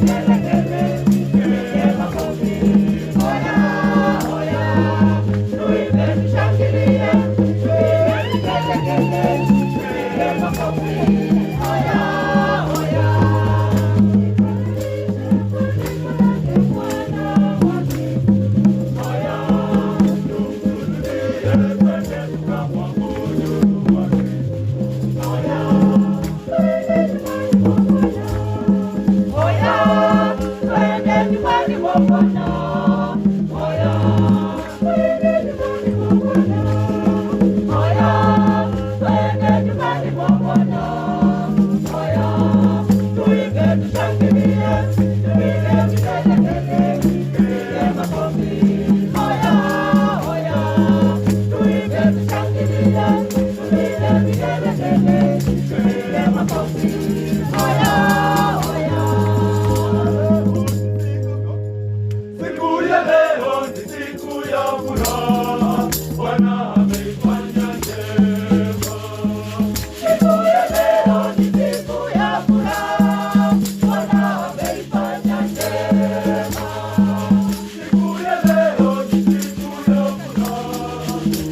vigelegele, tupige makofi. Oya, oya, tuimbe tushangilie, tupige vigelegele, tupige makofi. Oya, oya. Oya, twende nyumbani mwa Bwana. Oya, twende nyumbani mwa Bwana. Oya, twende nyumbani mwa Bwana. Oya, tuimbe tushangilie, tupige vigelegele, tupige makofi. Oya, oya, tuimbe tushangilie, tupige vigelegele, tupige makofi. Oya, oya. Siku ya leo ni siku ya furaha, Bwana ameifanya njema. Siku ya leo ni siku ya furaha, Bwana ameifanya njema. Siku ya leo ni siku ya furaha,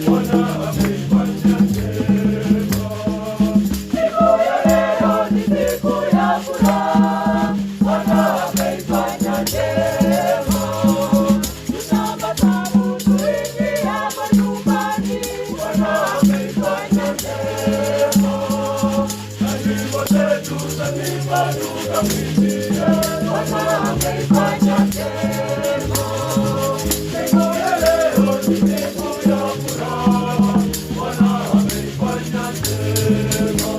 Bwana ameifanya njema. Siku ya leo ni siku ya furaha, Bwana ameifanya njema. Tutabasamu tuingiapo nyumbani, Bwana ameifanya njema. Na nyimbo zetu za sifa tukamwimbie, Bwana ameifanya njema. Siku ya leo ni siku ya furaha, Bwana ameifanya njema.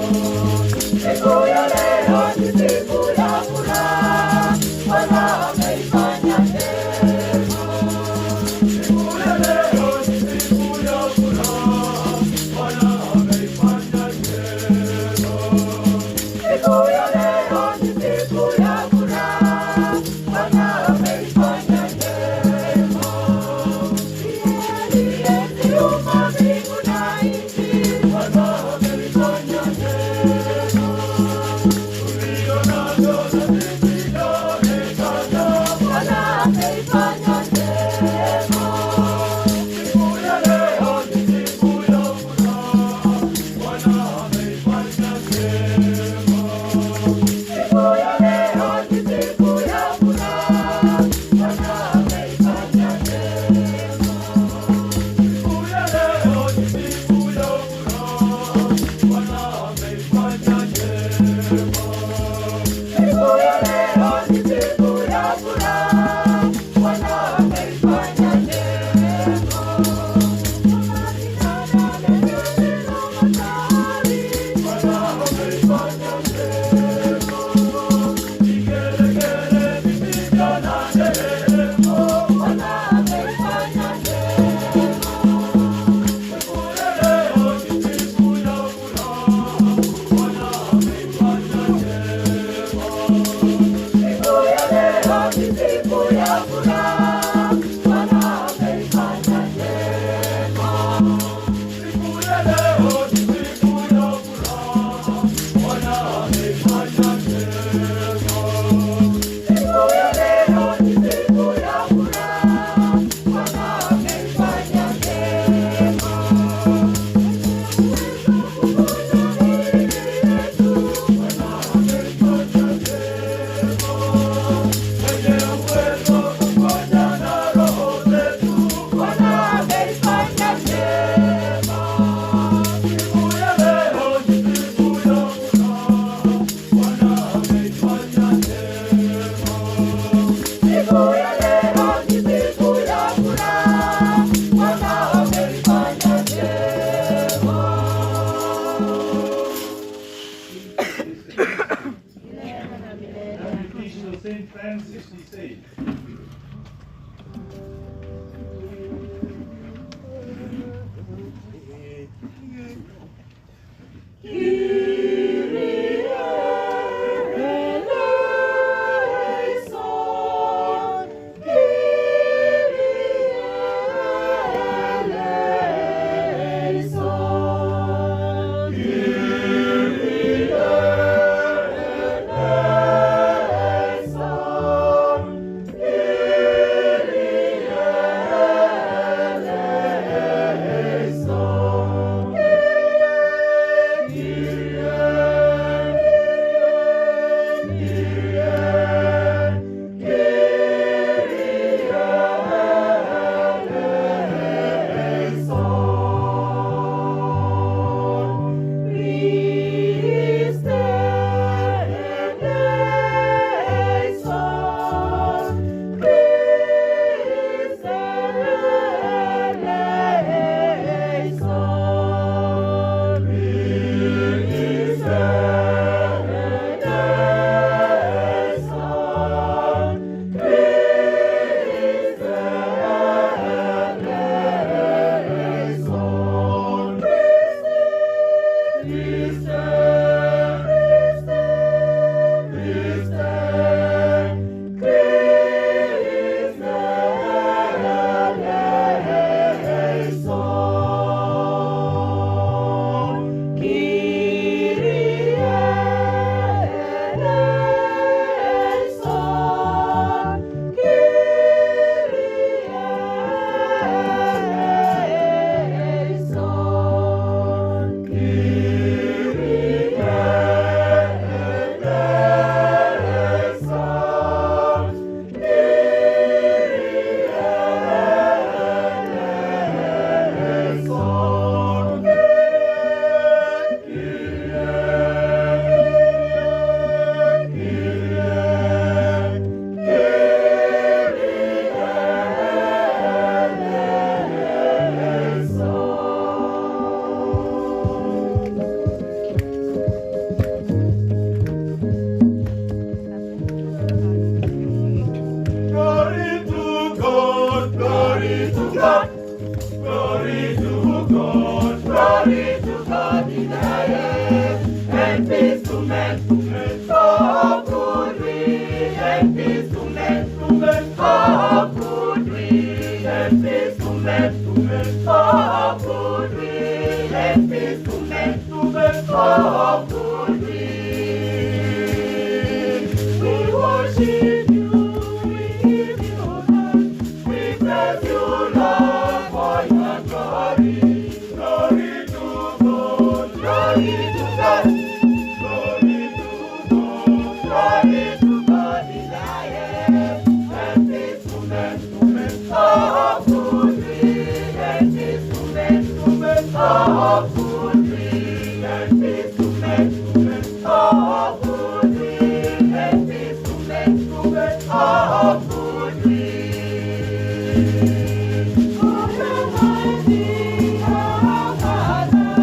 Siku ya leo ni siku ya furaha, Bwana ameifanya njema. Siku ya leo ni siku ya furaha, Bwana ameifanya njema. Siku ya leo ni siku ya furaha, Bwana ameifanya njema. Yeye aliyeziumba mbingu na nchi, Bwana ameifanya njema. Tulivyo navyo na visivyoonekana, Bwana ameifanya njema. Siku ya leo ni siku ya furaha, Bwana ameifanya njema. Siku ya leo ni siku ya furaha, Bwana ameifanya njema. Siku ya leo ni siku ya furaha, Bwana ameifanya njema. Siku ya leo ni siku ya furaha, Bwana ameifanya njema. Bwana ameifanya njema. Vigelegele, vifijo na nderemo. Bwana ameifanya njema. Siku ya leo ni siku ya furaha, Bwana ameifanya njema. Siku ya leo ni siku ya furaha, Bwana ameifanya njema. Siku ya leo ni siku ya furaha, Bwana ameifanya njema. Siku ya leo ni siku ya furaha, Bwana ameifanya njema. Bwana ameifanya njema. Mwenye uwezo kuponya na roho zetu. Bwana ameifanya njema. Siku ya leo ni siku ya furaha, Bwana ameifanya njema. Siku ya leo ni siku ya furaha, Bwana ameifanya njema. Repetition of St. Francis de Sales. Kyrie eleison. Oh, goodwill and peace to men. Oh, goodwill and peace to men. Oh, goodwill. God Almighty, our Father,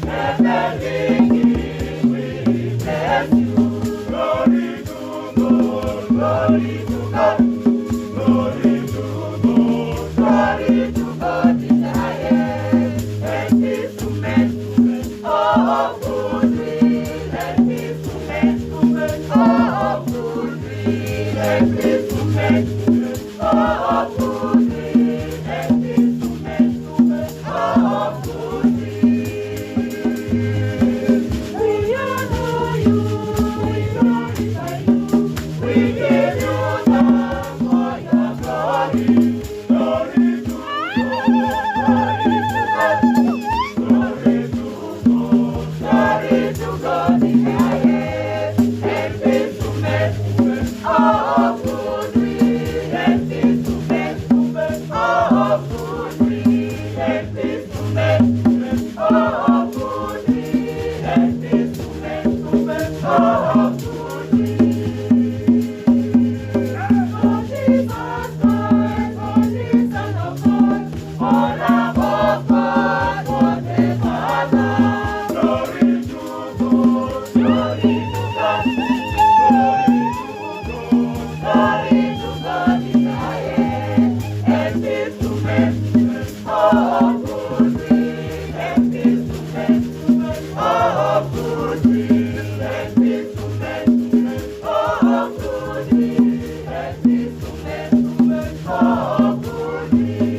heavenly King, we bless you. Glory to God, Glory to God, glory to God, glory to God in the highest, and peace to men. Oh, goodwill and peace to men. Oh, goodwill and peace to men. Oh, goodwill and peace to men. Oh, goodwill. We honor you, we glorify you, we give you thanks for your glory. Glory to God, Glory to God, glory to God, glory to God in the highest, and peace to men. Oh, goodwill and peace to men. Oh, goodwill and peace to men. Oh, goodwill and peace to men. Oh, goodwill. Oh, Jesus Christ, Holy Son of God, all above God, what a Father. Glory to God, Glory to God, glory to God, glory to God in the highest, and peace to men. Oh, goodwill and peace to men. Oh, goodwill and peace to men. Oh, goodwill and peace to men. Oh, goodwill.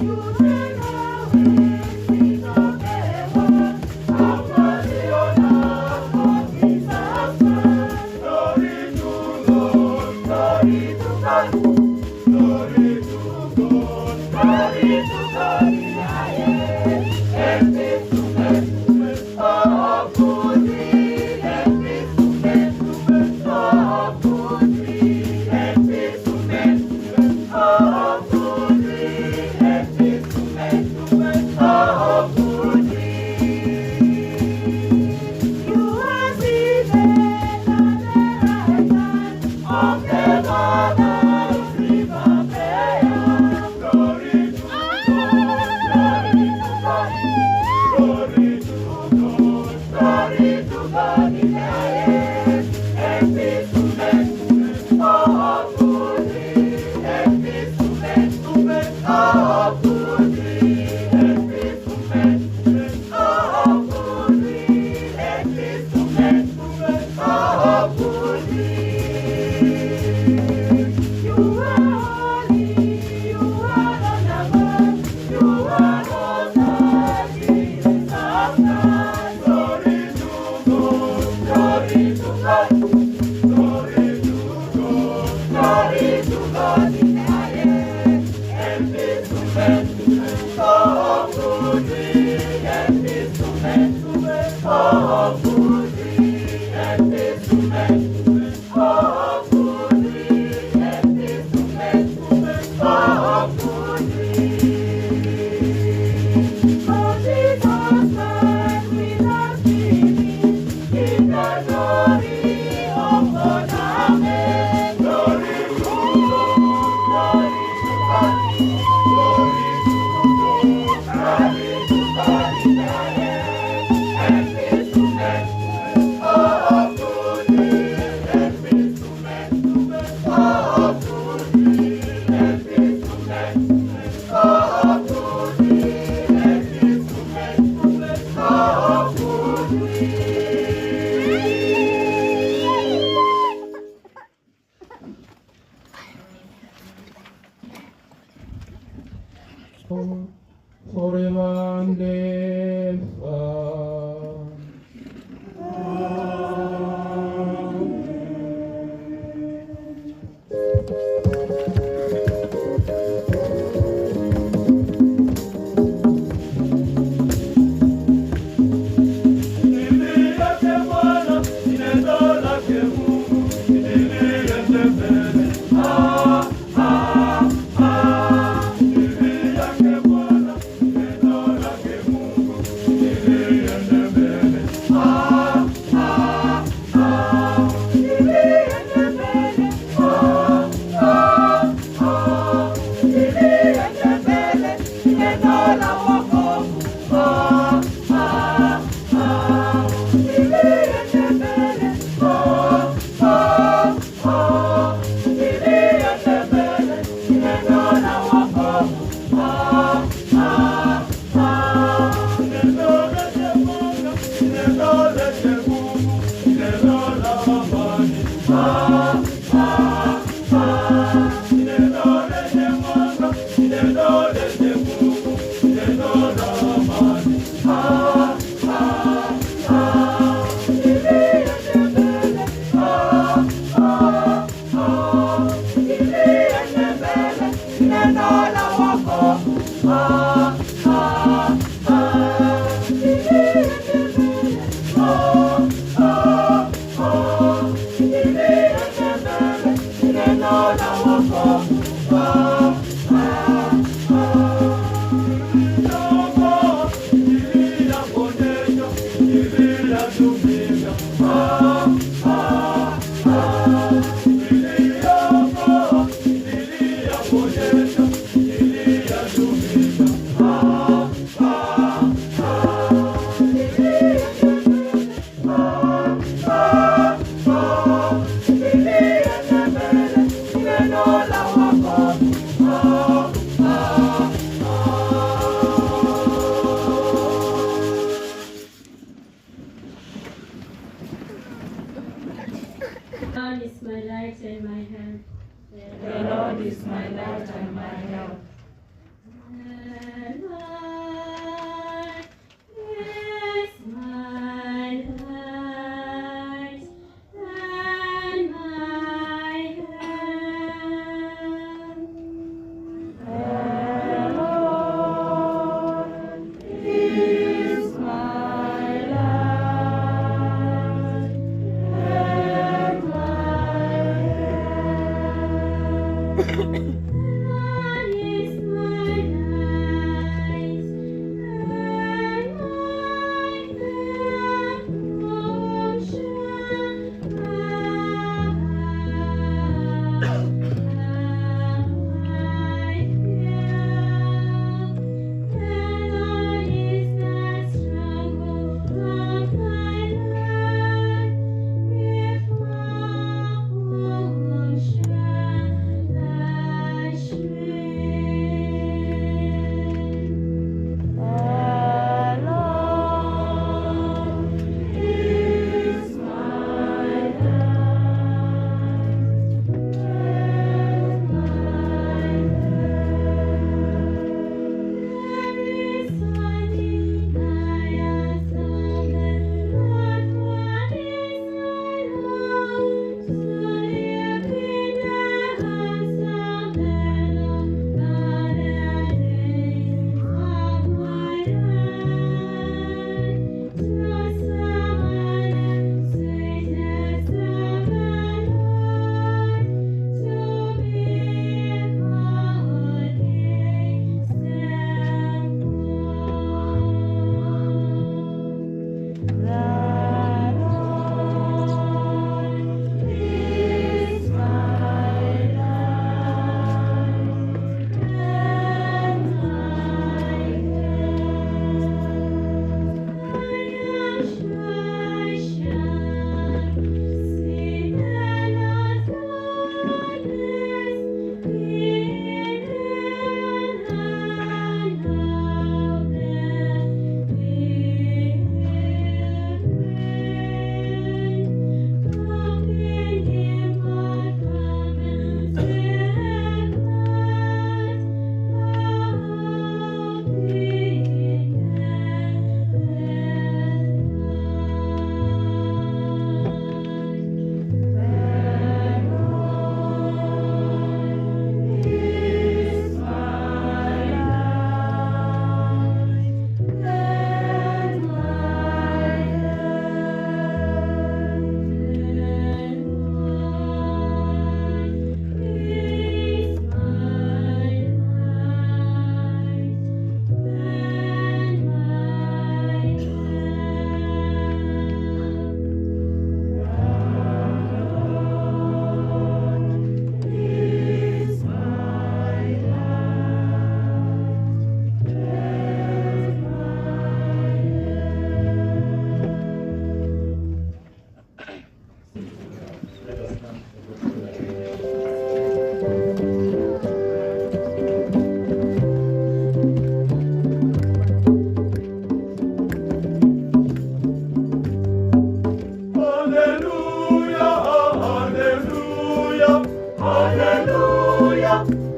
You take away sin of the world. Have mercy on us, for Jesus Christ. Glory to God, Glory to God, glory to God, glory to God in the highest, and peace to men. Oh, goodwill and peace to men. Oh, goodwill and peace to men. Oh, goodwill and peace to men. Oh, goodwill. You are seated at the right hand of the Father, receive our prayer. Glory to God, Glory to God, glory to God, glory to God in the highest, and peace to men. Oh, goodwill and peace to men. Oh, goodwill and peace to men. Oh, goodwill and peace to men. Oh, goodwill. You are holy, you are honorable, you are most Jesus Christ. Glory to God, Glory to God, glory to God, glory to God in the highest, and peace to men. Oh, goodwill and peace to men. Oh, goodwill and peace to men. Oh, goodwill and peace to men. Oh, goodwill. Oh, Jesus Christ, with us living in the glory of God. Amen. Glory to God, Glory to God, glory to God, glory to God in the highest, and peace to men. Oh, goodwill and peace to men. Oh, goodwill and peace to men. Oh, goodwill and peace to men. Oh, goodwill. Forever and ever. Injili yake Bwana ni neno lake Mungu, injili yake mbele. Ah, ah, ah. Injili yake Bwana ni neno Neno lenye mwanga, neno lenye nguvu, neno la amani. Lord is my light and my help. The Lord is my light and my help. The Lord is my light and my help. The Lord is my light and my The Lord is my light and my help. Whom shall I fear? The Lord is the stronghold of my life. Before whom shall I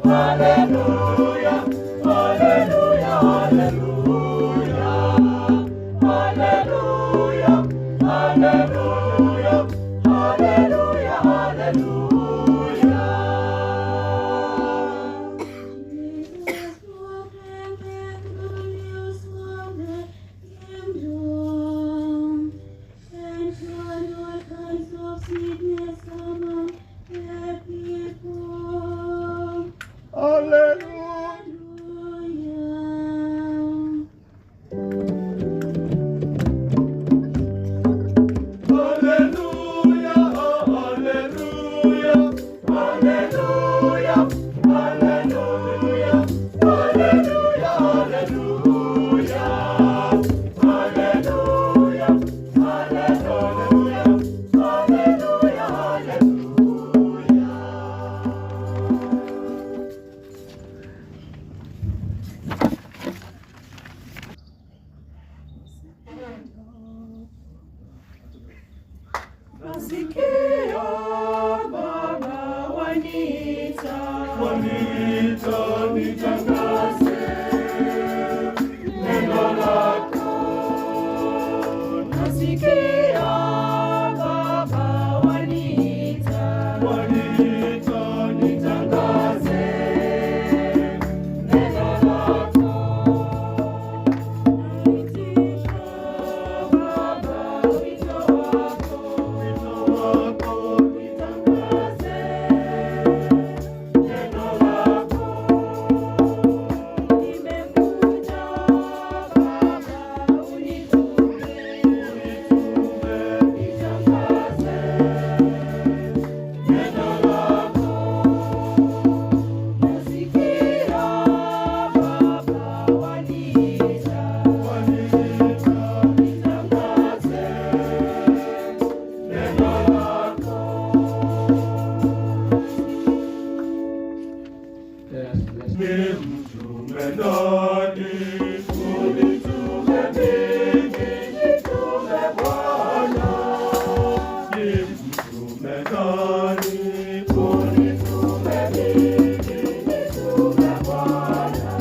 Haleluya, haleluya, haleluya. Haleluya, haleluya, haleluya, haleluya. Haleluya. Haleluya, haleluya, haleluya, haleluya, haleluya, haleluya, haleluya, haleluya, haleluya, haleluya. Nasikia Baba waniita, waniita nitangaze neno lako. Nasikia Baba waniita, waniita nitangaze neno lako. Naitisha Baba wito wako, wito wako nitangaze neno lako. Nimekuja Baba unitume, unitume nitangaze neno lako. Nasikia Baba waniita, waniita nitangaze neno lako. Let us bless. Ni mtume nani? Unitume mimi, nitume Bwana. Ni mtume nani? Unitume mimi, nitume Bwana.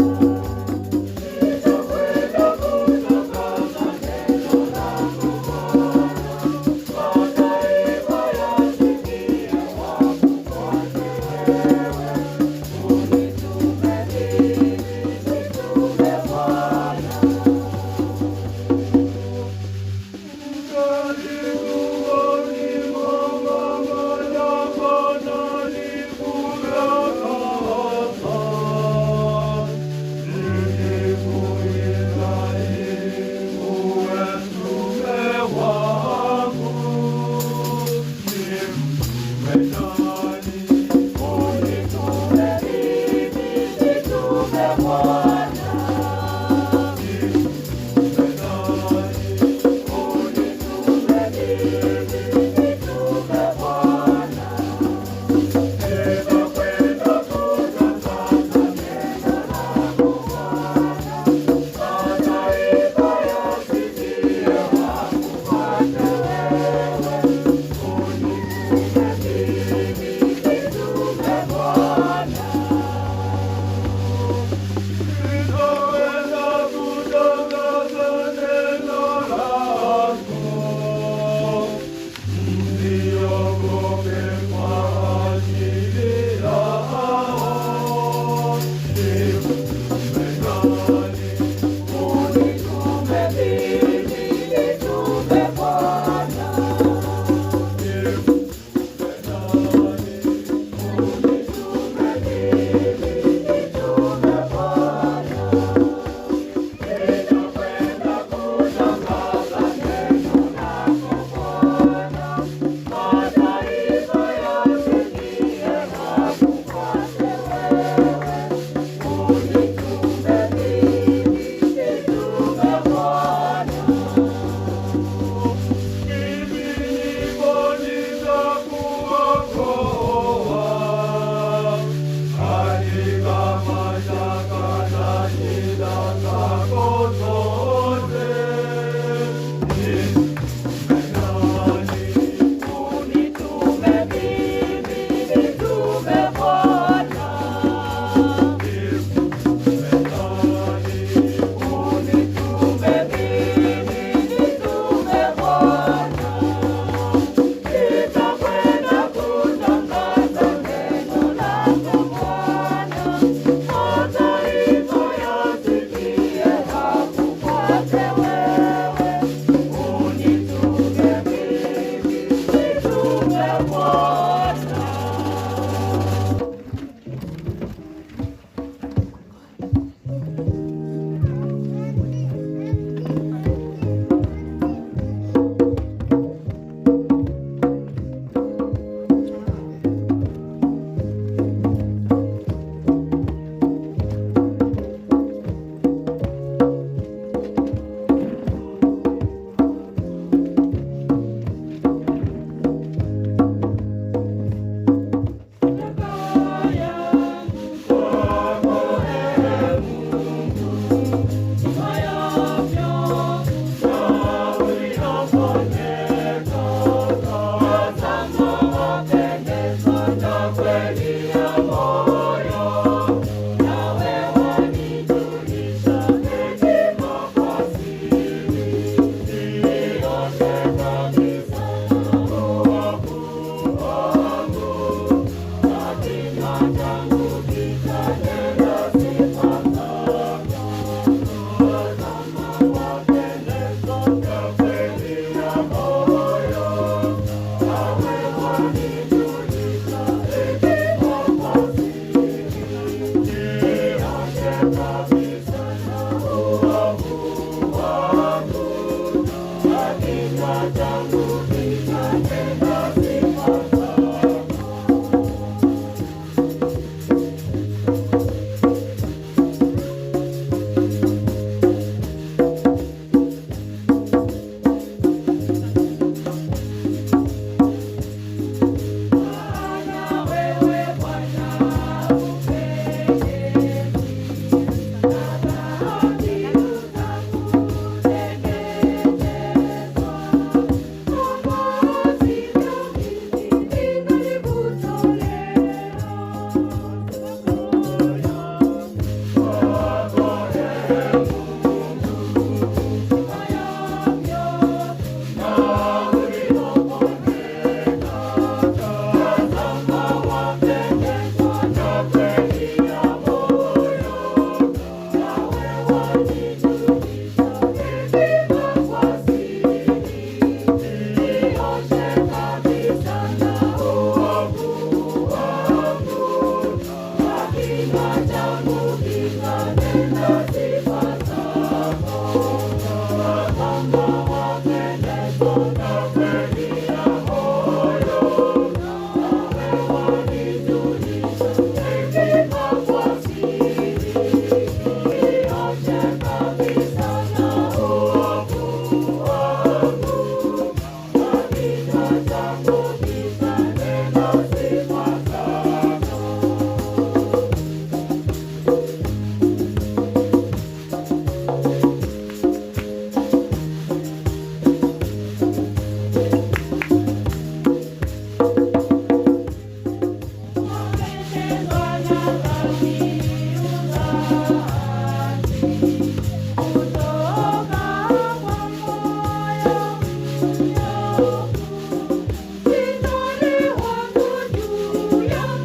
Nitakwenda kutangaza neno lako Bwana. Mataifa yasikie wakufuate wewe. Unitume mimi, nitume Bwana.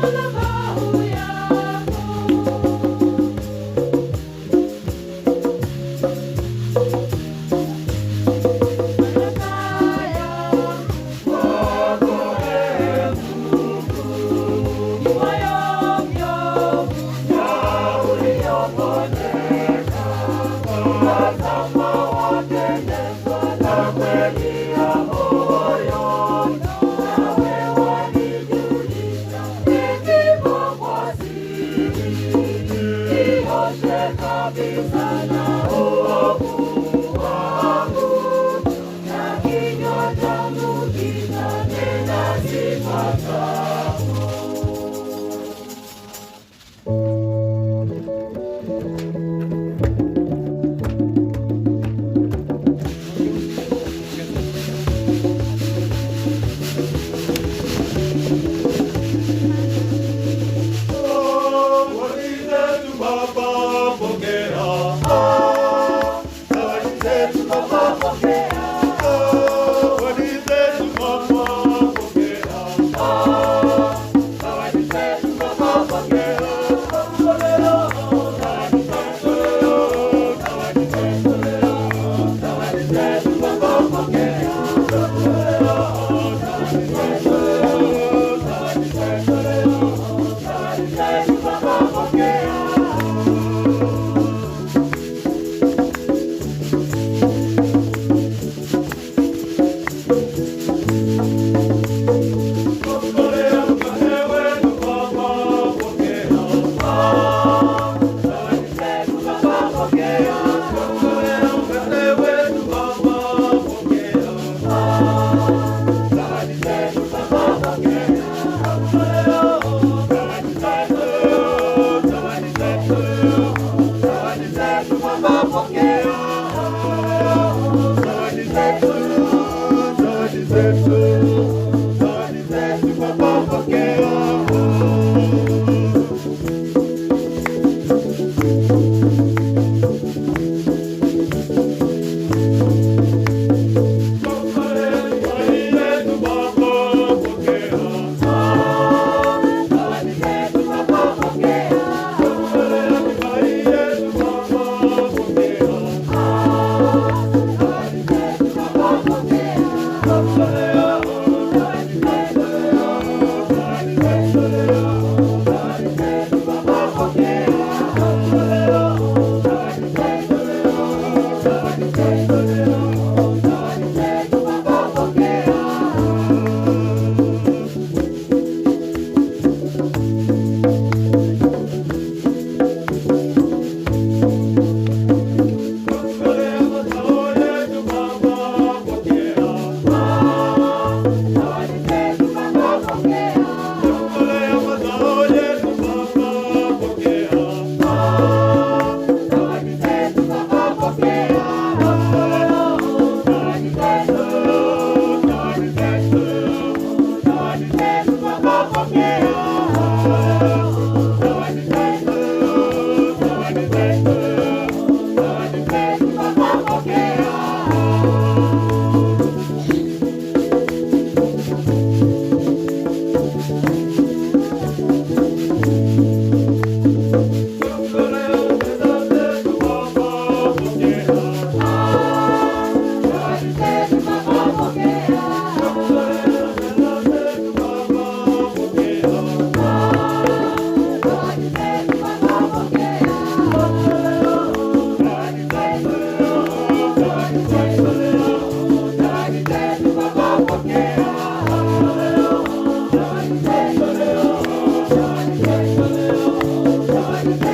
Madhabahu yako. Baraka yangu kwako ee Mungu, ni moyo mnyofu na uliopondeka. Tazama wapendezwa na kweli ya moyo, nawe wanijulisha vipimo kwa siri. Nioshe kabisa na uovu wangu, na kinywa changu kitanena sifa zako. Zawadi zetu Baba pokea. Zawadi zetu Baba pokea. Zawadi zetu Baba pokea. Zawadi zetu Baba pokea. Zawadi zetu, zawadi zetu, zawadi zetu Baba pokea. Zawadi zetu, zawadi zetu, zawadi zetu Baba pokea. Zawadi zetu Baba pokea.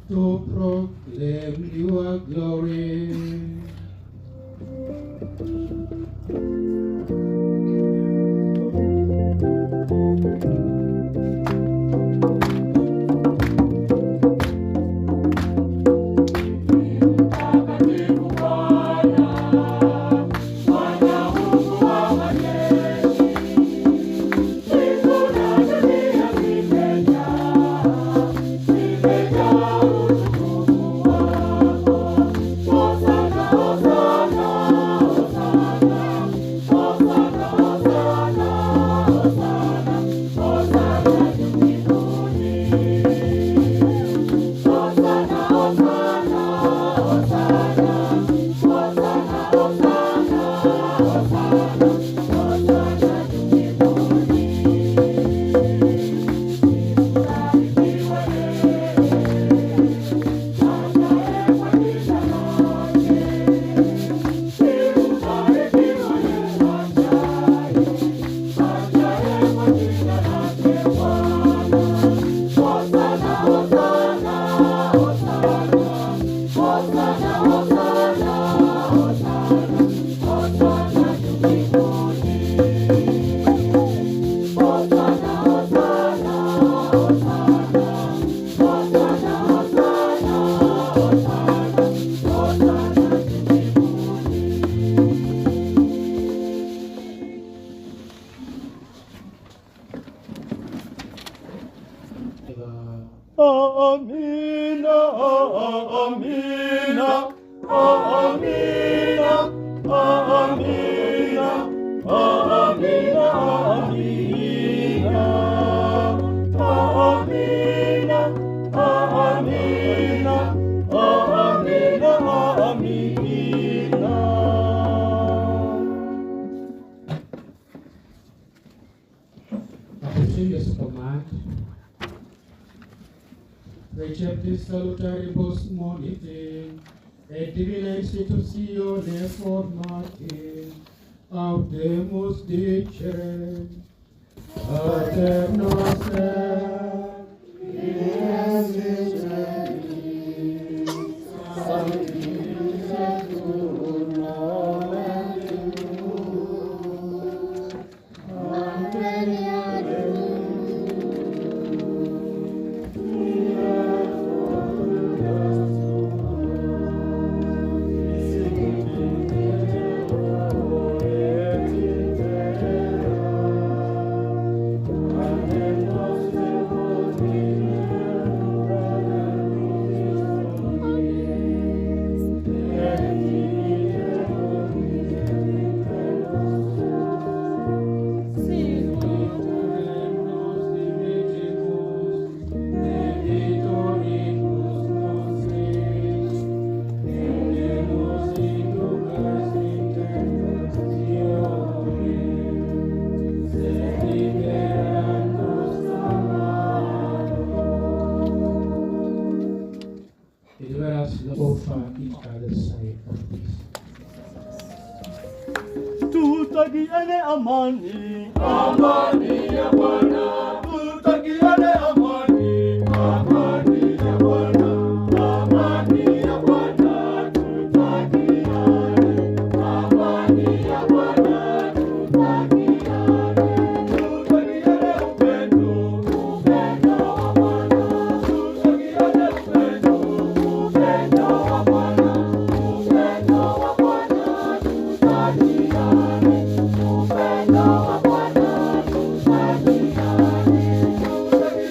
to proclaim your glory. Mtakatifu Bwana, Bwana Mungu wa majeshi, mbingu na dunia zimejaa, zimejaa utukufu wako. Hosana, hosana, hosana, hosana, hosana, hosana, hosana juu mbinguni. Hosana, hosana, hosana, hosana, hosana, hosana, hosana juu mbinguni. Mbarikiwa yeye ajaye kwa jina lake. Mbarikiwa yeye ajaye kwa jina lake Bwana. Hosana, hosana, hosana, hosana, hosana, hosana, hosana juu mbinguni. Hosana, hosana, hosana, hosana, hosana, hosana, hosana juu mbinguni. Amina, amina, amina, amina, amina, amina, amina, amina, amina. Apostolius command. Receptis salutaribus monite, et divina institutione formati, audemus dicere, Pater noster, Deliver us over each other's side of peace. Tutakiane amani, amani ya Bwana. Tutakiane amani, amani ya Bwana, amani ya Bwana. Tutakiane, amani ya Bwana. Tutakiane, tutakiane upendo, upendo wa Bwana. Tutakiane upendo, upendo wa Bwana, upendo wa Bwana. Tutakiane, upendo wa Bwana. Tutakiane, tutakiane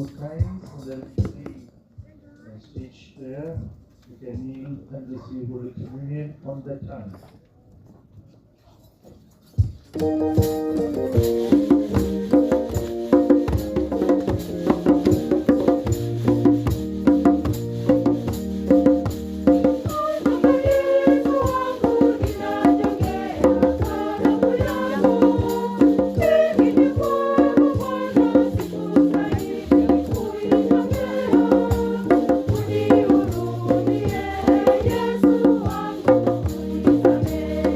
Most Kind, on the stage there. You can kneel and receive Holy Communion on that time. Yesu wangu unisamehe.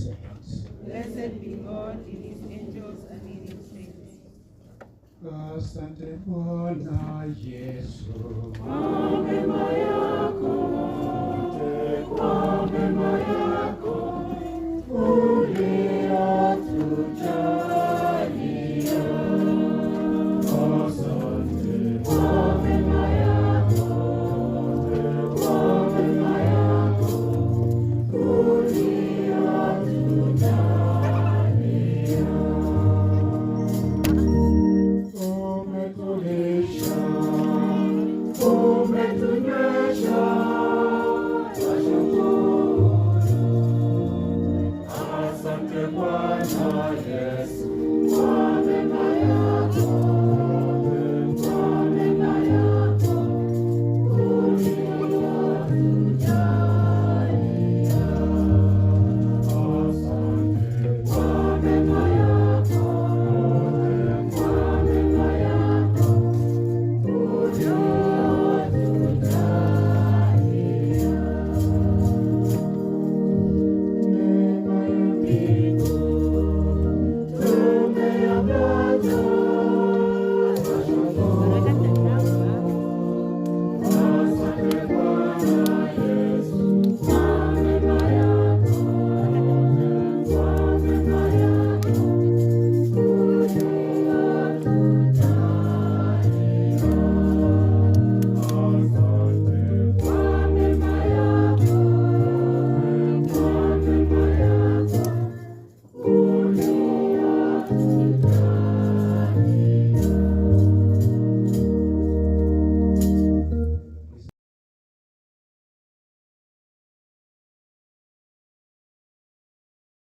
saints. Blessed be God in his angels and in his saints. Asante Bwana Yesu. Umetulisha, umetunywesha, twashukuru. Asante Bwana Yesu.